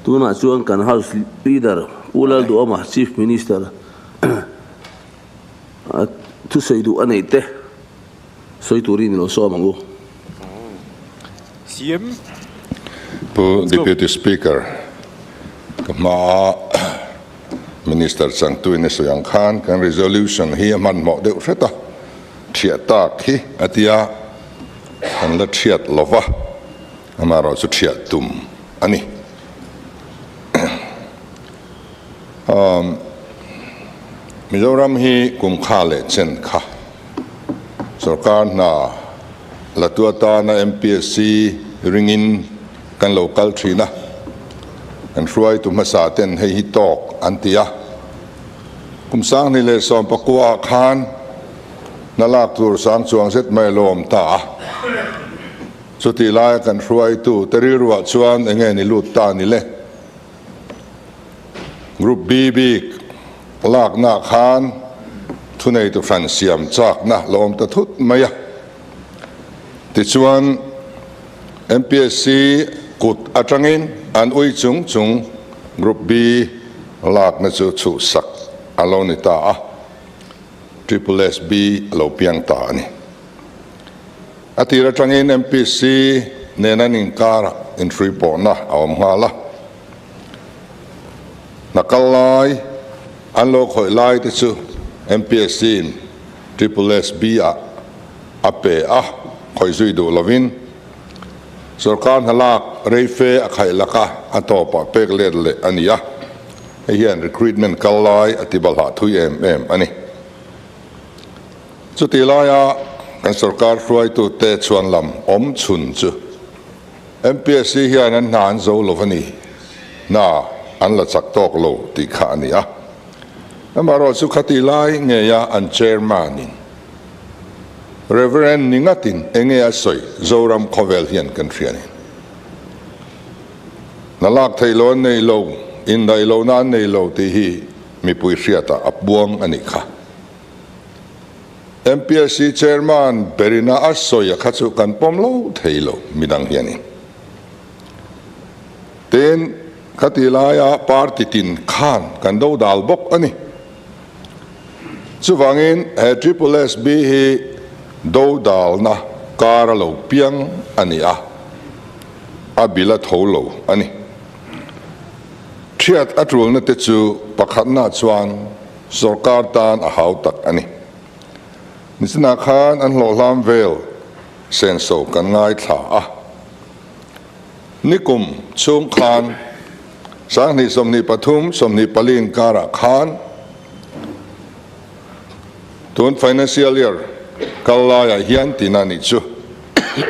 Tunah chuan kan House Leader Pu Lalduhawma, Chief Minister, a thusawi duh a neih te sawi turin i lo sawm ang u. CM. Pu Deputy Speaker, ka hmaa Minister changtuin a sawi ang khan kan resolution hi a hmanhmawh deuh hret a, thiah tak hi a tia kan la thiat lova, amaherawh chu thiah tum a ni. Mizoram hi kum kha leh chen kha sorkar hna la tu atana MPSC ringin kan lo kal thin a, kan hruaitu hmasa ten hei hi tawk an ti a. Kum 2019 ah khan hna lak tur sang chuang zet mai a lo awm ta a. Chutih laia kan hruaitu te rilruah chuan enge ni lut ta ni le? Group B bik lakna khan thuneitu hran siam chakna la awm ta thut mai a. Tichuan, MPSC kut atangin an ui chung chung Group B lakna chu chhuhsak a lo ni ta a, Triple SB a lo piang ta a ni. A tir atangin MPSC nen an inkarah inhruipawhna a awm nghal a. Hna kal lai, an lo khawih lai te chu MPSC in Triple SB ah a pe a, khawih zui duh lovin sorkar hna lak rei fe a khaih lak a, a tawpah pek let leh a ni a. Hei hian recruitment kal lai a ti balhah thui em em a ni. Chutih laia kan sorkar hruaitute chhuan lam awm chhun chu MPSC hian an hna an zo lo a ni, hna an la chak tawk lo tih kha a ni a. Amaherawhchu chu khatih lai ngeia an chairman-in Reverend ni ngatin enge a sawi Zoram khawvel hian kan hria ni. Hna lak theih lo an nei lo, indaih lohna an nei lo tih hi mipui hriatah a puang a nih kha. MPSC Chairman berina a sawi a kha chu kan pawm lo thei lo midang hianin. Tin, khati laia party tin khan kan do dal bawk a ni. Chuvangin he Triple SB hi do dalna kar a lo piang a ni a, a bil a tho lo a ni. Thiat a tulna te chu pakhatna chuan Sorkar tan a hau tak a ni. Nichinah khan an hlawhhlam vel senso kan ngaithla a. Nikum chhung khan 2023, 24 inkarah khan tun financial year kal laiah hian tina nih chu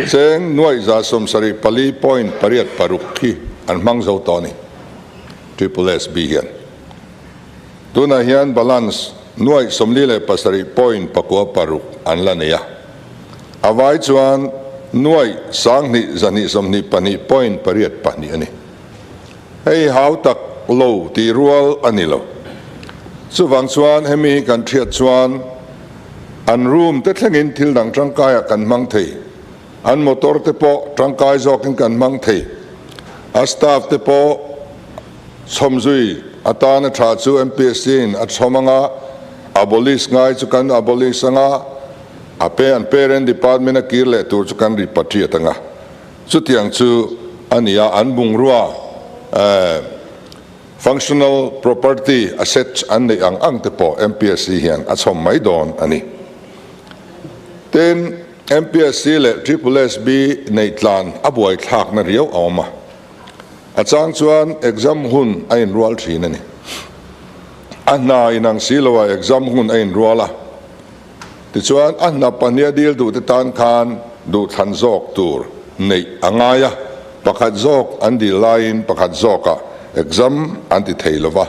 cheng nuaih 74.86 hi an hmang zo tawh a ni, Triple SB hian. Tunah hian balance 47.96 an la nei a, a vai chuan 2,222.82 a ni. Hei hau tak lo tih rual a ni lo. Chuvang chuan hemi hi kan hriat chuan an room te thlengin thil dang tangkaiah kan hmang thei, an motor te pawh tangkai zawkin kan hmang thei, a staff te pawh Chhawmzui atana tha chu MPSC in a chhawm anga, abolish ngai chu kan abolish anga, a pe an parent department a kir leh tur chu kan repatriate anga. Chutiang chu a ni a, an bungrua functional property assets an neih ang ang te pawh MPSC hian a chhawm mai dawn a ni. Tin, MPSC leh Triple SB neih tlan a buaithlakna riau a awm a. A chang chuan exam hun a inrual thin a ni. A hna inang si loah exam hun a inrual a, tichuan a hna pahnia dil duhte tan khan duhthlan zawk tur neih a ngai a, pakhat zawk an dil laiin pakhat zawkah exam an ti thei lova.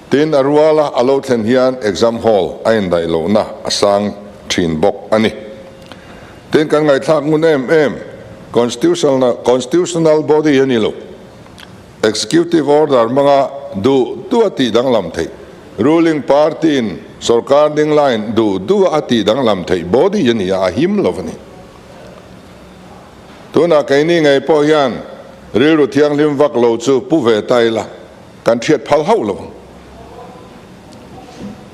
Tin, a ruala a lo thlen hian exam hall a indaih lohna a sang thin bawk a ni. Tin, kan ngaihthlak ngun em em, Constitutional Constitutional body a ni lo. Executive order hmanga duh duh a tih danglam theih, ruling party in sorkar ding laiin duh duh a tih danglam theih body a ni a, a him lo a ni. Tunah keini ngei pawh hian Rilru thianghlim vak lo chu pu ve ta ila, kan hriat phal hauh lo ang.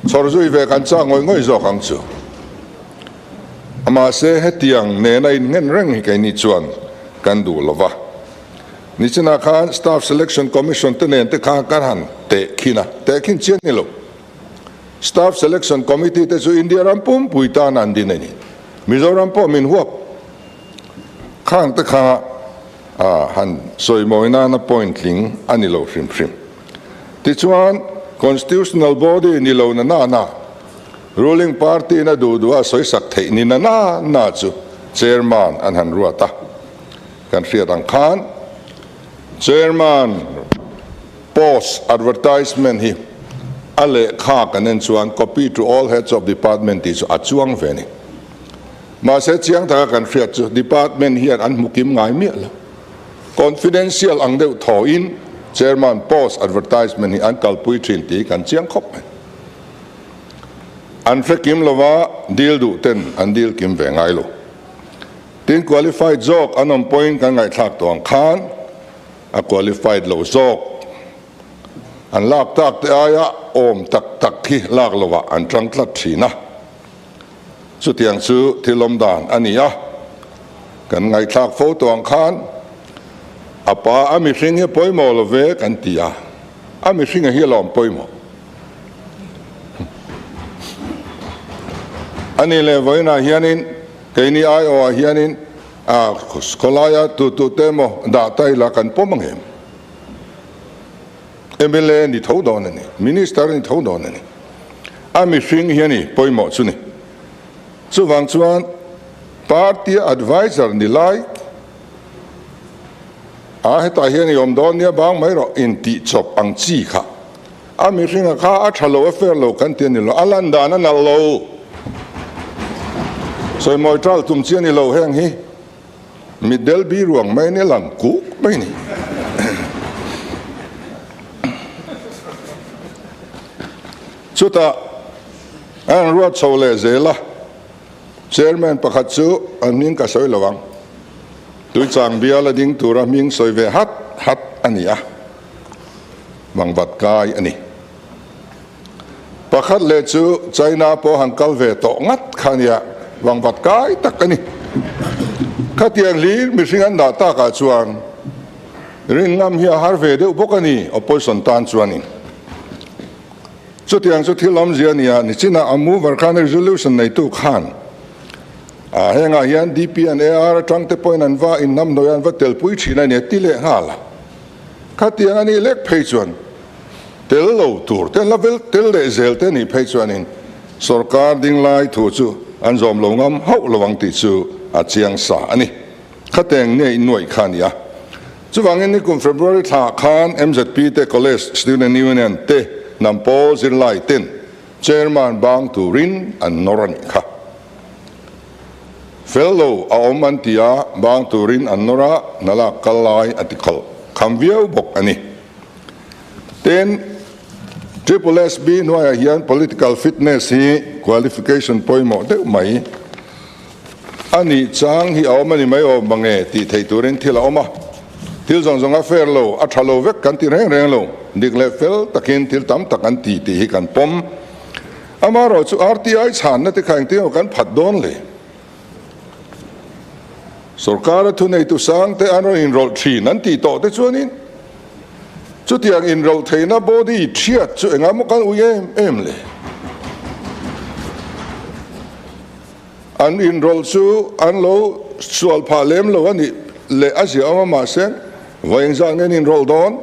Chhawr zui ve kan chak ngawih ngawih zawk ang chu. Mahse hetiang nena innghen reng hi keini chuan kan duh lo va. Nichinah khan Staff Selection Commission te nen te khan kan han tehkhin a, tehkhin chian ni lo. Staff Selection Committee te chu India ram pumpui tan an din a ni. Mizoram pawh min huap khang te kha han sawimawi nana point tling a ni lo hrim hrim. Tichuan, Constitutional Body ni lo na nana Ruling Party in a duh duh a sawisak theih ni na na na chu Chairman an han ruat a. Kan hriat ang khan Chairman post advertisement hi a lehkha kan en chuan copy to all heads of department tih chu a chuang ve a ni. Mahse chiang taka kan hriat chu department hian an hmu kim ngai miah lo. Confidential ang deuh thawhin Chairman post advertisement hi an kalpui thin tih hi kan chiang khawp mai. An hre kim lova deal duh ten an deal kim ve ngai lo. Tin qualified zawk an awm pawhin kan ngaihthlak tawh ang khan a qualified lo zawk an lak tak te aia awm tak tak hi lak lovah an tang tlat thin a. Chutiang chu thil awm dan a ni a, kan ngaihthlak fo tawh ang khan a pa a mihring hi pawimawh lo ve kan ti a, a mihringa hi a lawm pawimawh. A nih leh vawiinah hianin keini aiawhah hianin a khawlaia tutute emaw dah ta ila kan pawm ang em? Mla ni tho dawn a ni, Minister ni tho dawn a ni. A mihring hi a ni pawimawh chu ni. Chuvang chuan party adviser ni lai a hetah hian i awm dawn nia bang mai rawh intih chawp ang chi kha a mihringa kha a tha lo a fair lo kan ti a ni lo, a lan dan a nalh lo. Sawimawi tal tum chi a ni lo heng hi. Mitdel bi ruang mai ni lang kuk mai ni. Chutah a han ruat chho leh zel a, Chairman pakhat chu an hming ka sawi lo ang, Tuichang bial a ding tura hming sawi ve hat hat a ni a, Vangvat kai a ni. Pakhat leh chu China pawh han kal ve tawh ngat kha nia, vangvat kai tak a ni. Khatiang hlir mihring an dah takah chuan rin ngam hi a har ve deuh bawk a ni, opposition tan chuanin. Chutiang chu thil awmzia a nia, nichinah a mover khan resolution neitu khan a hengah hian DP and AR atang te pawhin an va inhnamhnawih a, an va telpui thin a ni a ti leh nghal a. Khatiang a nih lek phei chuan tel lo tur te la vel tel leh zel te nih phei chuanin sorkar ding lai thu chu an zawm lo ngam hauh lo ang tih chu a chiang sa a ni. Khateng nge innuaih kha a ni a. Chuvangin nikum February thla khan MZP te College Student Union te hnam pawl zirlai ten Chairman bang turin an nawr a nih kha. Fel lo a awm an ti a, bang turin an nawr a, hna lak kal lai a ti khalh kham viau bawk a ni. Tin, Triple SB hnuaiah hian political fitness hi qualification pawimawh deuh mai a nih chang hi a awm a ni mai awm mange tih theih turin thil a awm a. Thil zawng zawng a fair lo, a tha lo vek kan ti reng reng lo, dik leh fel takin thil tam tak an ti tih hi kan pawm. Amaherawh chu RTI chhanna te kha engtin emaw kan phat dawn le. Sorkara thuneitu sang te an rawn inrawlh thin an tih tawh te chuanin chutiang inrawlh theihna body thiat chu engah maw kan ui em em le. An inrawlh chu an lo sual phah lem lo a nih leh a ziah awm a mahse vawi engzah nge an inrawlh dawn?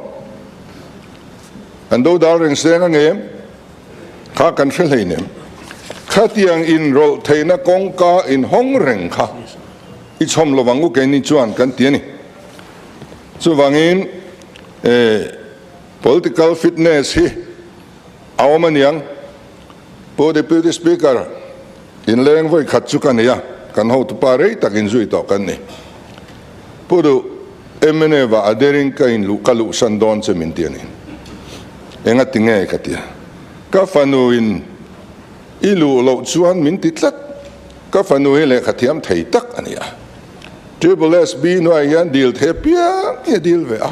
An dodal reng seng a ngem? Kha kan hre hleinem. Khatiang inrawlh theihna kawngka inhawng reng kha i chhawm lovang u keini chuan kan ti a ni. Chuvangin political fitness hi a awm aniang. Pu Deputy Speaker, inleng vawi khat chu ka nei a, kan hotupa rei tak inzui tawh kan ni. Pu Duh, mnf ah a derin ka inluh ka luhsan dawn che min ti a ni. Enga ti nge ka ti a. Ka fanu in i luh loh chuan min ti tlat. Ka fanu hi lehkha thiam thei tak a ni a. Triple SB hnuaiah hian dil thei apiang hi a dil ve a,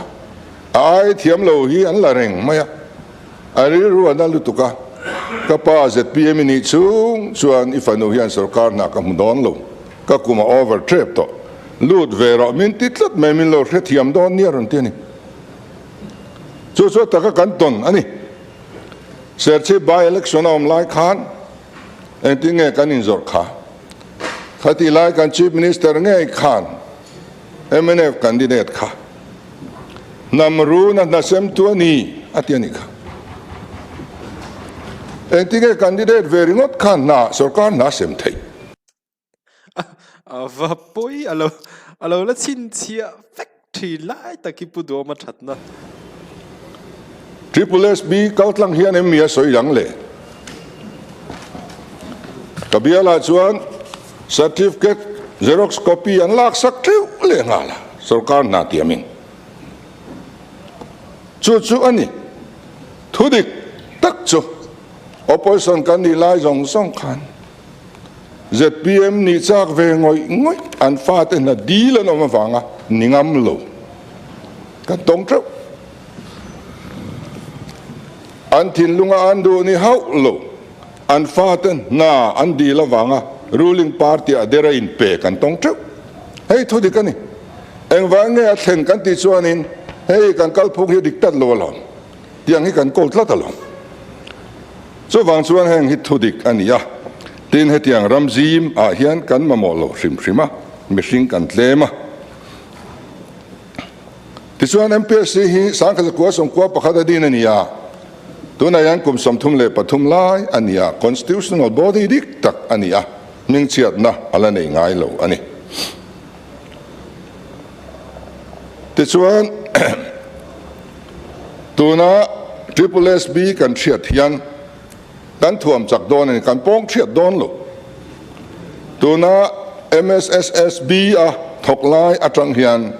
a ai thiam lo hi an la reng mai a, a rilru a na lutuk a, ka pa zpm i nih chhung chuan i fanu hian sorkar hna ka hmu dawn lo, ka kum a over tep tawh, lut ve rawh min ti tlat mai min lo hrethiam dawn nia rawn ti a ni. Chu chu a taka kan tawn a ni. Serchhip by election a awm lai khan engtin nge kan inzawrh kha? Khatih lai kan Chief Minister ngei khan mnf candidate kha hnam runa hna semtu a ni a ti a nih kha. Engtin nge candidate ve ringawt khan hna sorkar hna sem theih? A va pawi a lo a lo la chhinchhiah vek thin lai tak hi Pu Duhawma thatna. Triple SB kal tlang hian em mi a sawi dang le? Ka bialah chuan certificate xerox copy an lak sak theuh leh nghal a, sorkar hna tiamin. Chu chu a ni. Thudik tak chu opposition kan nih lai zawng zawng khan Zpm nih chak ve ngawih ngawih an fate hna dil an awm avanga ni ngam lo kan tawng teuh. An thinlunga an duh ni hauh lo, an fate hna an dil avanga ruling party ah dera inpe kan tawng teuh. Hei thu dik a ni. Engvang nge a thlen kan tih chuanin hei kan kalphung hi a dik tlat lo alawm. Tiang hi kan kawl tlat alawm. Chuvang chuan heng hi thudik a ni a, tin hetiang ram zim ah hian kan mamawh lo hrim hrim a, mihring kan tlem a. Tichuan MPSC hi sangkhat zakua sawmkua pakhat a din a ni a, tunah hian kum 33 lai a ni a, constitutional body dik tak a ni a, hmingchhiatna a la nei ngai lo a ni. Tichuan tuna Triple SB kan hriat hian kan thuam chak dawn a ni, kan pawng hriat dawn lo. Tuna MSSSB a thawk lai atang hian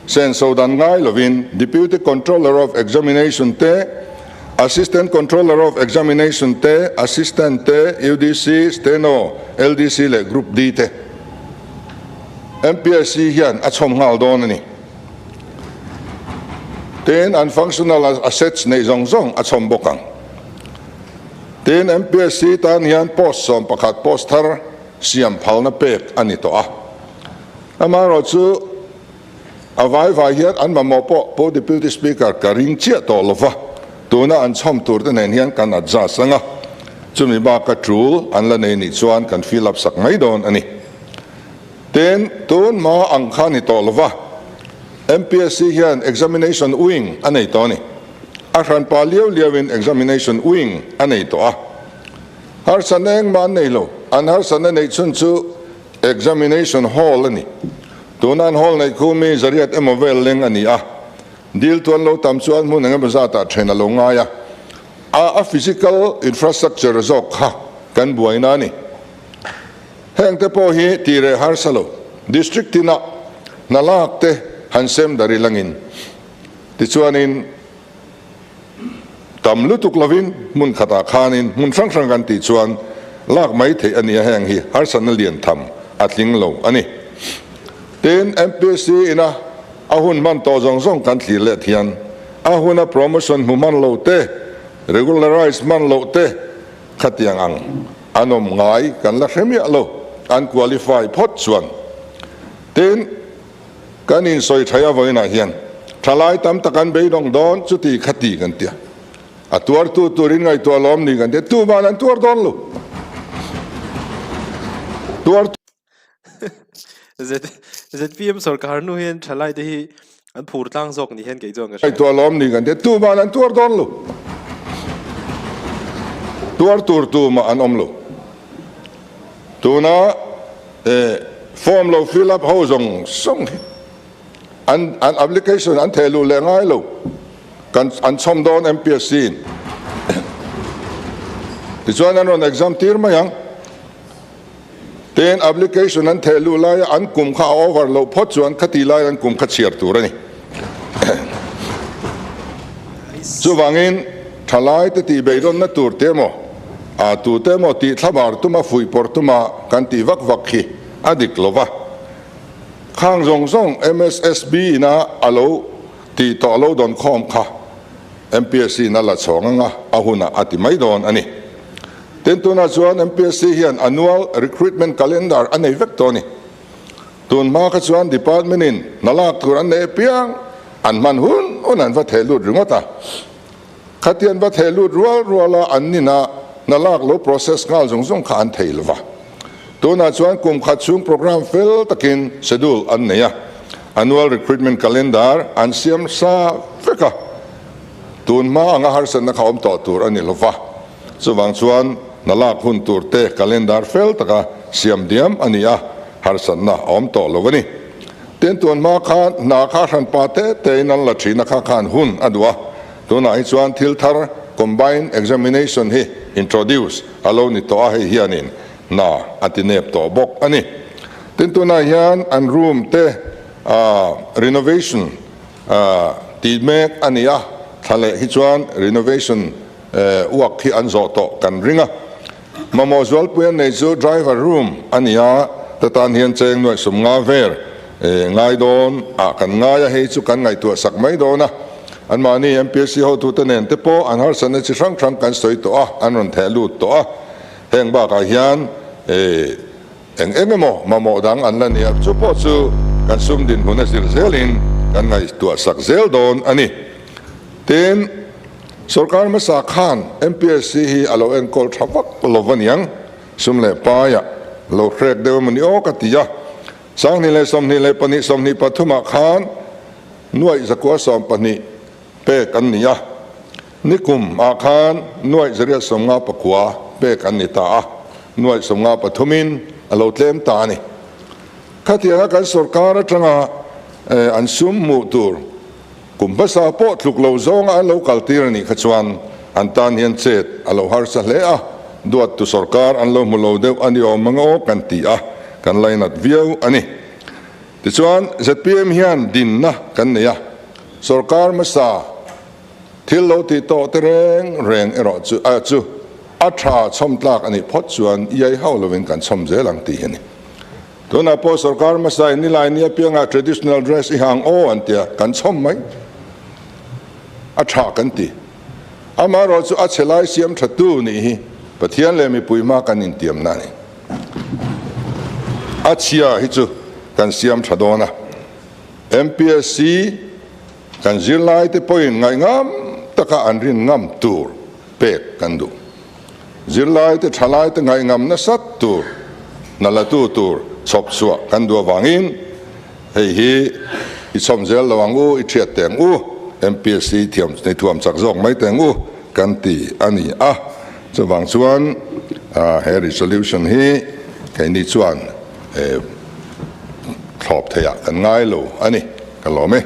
senso dan ngai lovin Deputy Controller of Examination te, Assistant Controller of Examination te, Assistant te, UDC, Steno, LDC leh Group D te MPSC hian a chhawm nghal dawn a ni. Tin, an functional assets neih zawng zawng a chhawm bawk ang. Tin, MPSC tan hian post 11 post thar siam phalna pek a ni tawh a. Amaherawhchu, a vai vai hian an mamawh pawh Pu Deputy Speaker ka ring chiah tawh lo va, tuna an chhawm tur te nen hian kan adjust ang a, chumi baka tul an la nei nih chuan kan fill up sak mai dawn a ni. Tin, tun hma ang kha ni tawh lo va, MPSC hian Examination Wing a nei tawh a ni. A hranpa liau liauin Examination Wing a nei tawh a. Harsatna engmah an nei lo, an harsatna neih chhun chu Examination Hall a ni. Tuna an hall neih khu mi zariat emaw vel leng a ni a, dil tu an lo tam chuan hmun engemaw zatah then a lo ngai a, a a physical infrastructure zawk kha kan buaina a ni. Heng te pawh hi tih reh harsa lo, district tinah hna lak te han sem dar ilangin tichuanin Tam lutuk lovin hmun khatah khanin hmun hrang hrang kan tih chuan lak mai theih a ni a, heng hi harsatna lian tham a tling lo a ni. Tin, MPSC ina a hun hman tawh zawng zawng kan thlir let hian a huna promotion hmu hman lo te, regularise hman loh te khatiang ang an awm ngai kan la hre miah lo, an qualify phawt chuan. Tin, Kan insawi thaih a vawiinah hian thalai tam tak an beidawng dawn chuti khati kan tia. A tuartu turin ngaihtuah lawm ni kan tia, tuman an tuar dawn lo. Tuar. ZPM sorkar hnu hian thalai te hi an phur tlang zawk ni hian kei chuan ka hria. Ngaihtuah lawm ni kan tia, tuman an tuar dawn lo. Tuar tur tumah an awm lo. Tuna form lo fill up ho zawng zawng hi an an application an theh luh leh ngai lo kan an chhawm dawn MPSC in tichuan an rawn exam tir mai ang tin application an theh luh laia an kum kha a over loh phawt chuan khati lai an kum kha chhiar tur a ni chuvangin thalai te tih beidawnna tur te emaw A tute emaw tih thlabar tuma fuihpawrh tuma kan tih vak vak khi a dik lo va. Khang zawng zawng MSSB ina a lo tih tawh lo dawn khawm kha MPSC in a la chhawng anga a hunah a ti mai dawn a ni. Tin, tunah chuan MPSC hian annual recruitment calendar a nei vek tawh a ni. Tun hma kha chuan department in hna lak tur an nei apiang an hman hun hun an va theh lut ringawt a. Khati an va theh lut rual rual a an nina hna lak lo process nghal zawng zawng kha an thei lo va. Tunah chuan kum khat chhung programme fel takin schedule an nei a, annual recruitment calendar an siam sa vek a. Tun hma anga harsatna kha awm tawh tur a ni lo va. Chuvang chuan hna lak hun tur te calendar fel taka siam diam a ni a, harsatna a awm tawh lo a ni. Tin, tun hma khan hna kha hranpa te tein an la thin a kha khan hun a duh a, tunah hi chuan thil thar combined examination hi introduce a lo ni tawh a, hei hianin hna a ti nep tawh bawk a ni. Tin, tunah hian an room te renovation tih mek a ni a, thla leh hi chuan renovation Uak hi an zawh tawh kan ring a, mamawh zualpui an nei chu driver room a ni a, ta tan hian cheng nuaih sum nga vel ngai dawn ah kan ngai a, hei chu kan ngaihtuah sak mai dawn a, anmahni MPSC hotute nen te pawh an harsatna chi hrang hrang kan sawi tawh a, an rawn theh lut tawh a, heng bakah hian eng eng emaw mamawh dang an la ni a, chu pawh chu kan sum dinhmun a zir zelin kan ngaihtuah sak zel dawn a ni. Tin, Sorkar hmasa khan MPSC hi a lo enkawl tha vak lo va niang, sum leh paiah lo hrek deuh emaw ni aw ka ti a. 2022 23 ah khan nuaih 112 pek an ni a, nikum ah khan nuaih 859 pek an ni ta a, nuaih 53 in a lo tlem ta a ni. Khatianga kan sorkar atanga an sum hmuh tur Kum hmasa pawh tluk lo zawnga an lo kaltir a nih kha chuan an tan hian chet a lo harsa hle a, duattu sorkar an lo hmu lo deuh a ni awm ang aw kan ti a, kan lainat viau a ni. Tichuan zpm hian dinna kan nei a, sorkar hmasa thil lo tih tawh te reng reng erawh chu a chu a tha chhawm tlak a nih phawt chuan iai hauh lovin kan chhawm zel ang tih hi a ni. Tunah pawh sorkar hmasa in nilai ni apiangah traditional dress i hang aw an tia, kan chhawm mai. A tha kan ti. Amaherawh chu a chhe lai siam tha tu nih hi Pathian leh mipui hma kan intiamna a ni. A chhia hi chu kan siam tha dawn a. MPSC kan zirlai te pawhin ngaihngam taka an rin ngam tur pek kan duh. Zirlaite thalaite ngaihngam nasat tur, hna latu tur chhawp chhuah kan duh avangin hei hi i chhawm zel lo ang u, i thiat teh ang u, MPSC thiam ni thuam chak zawk mai teh ang u kan ti a ni a. Chuvang chuan he resolution hi keini chuan thlawp theiah kan ngai lo a ni. Ka lawm e.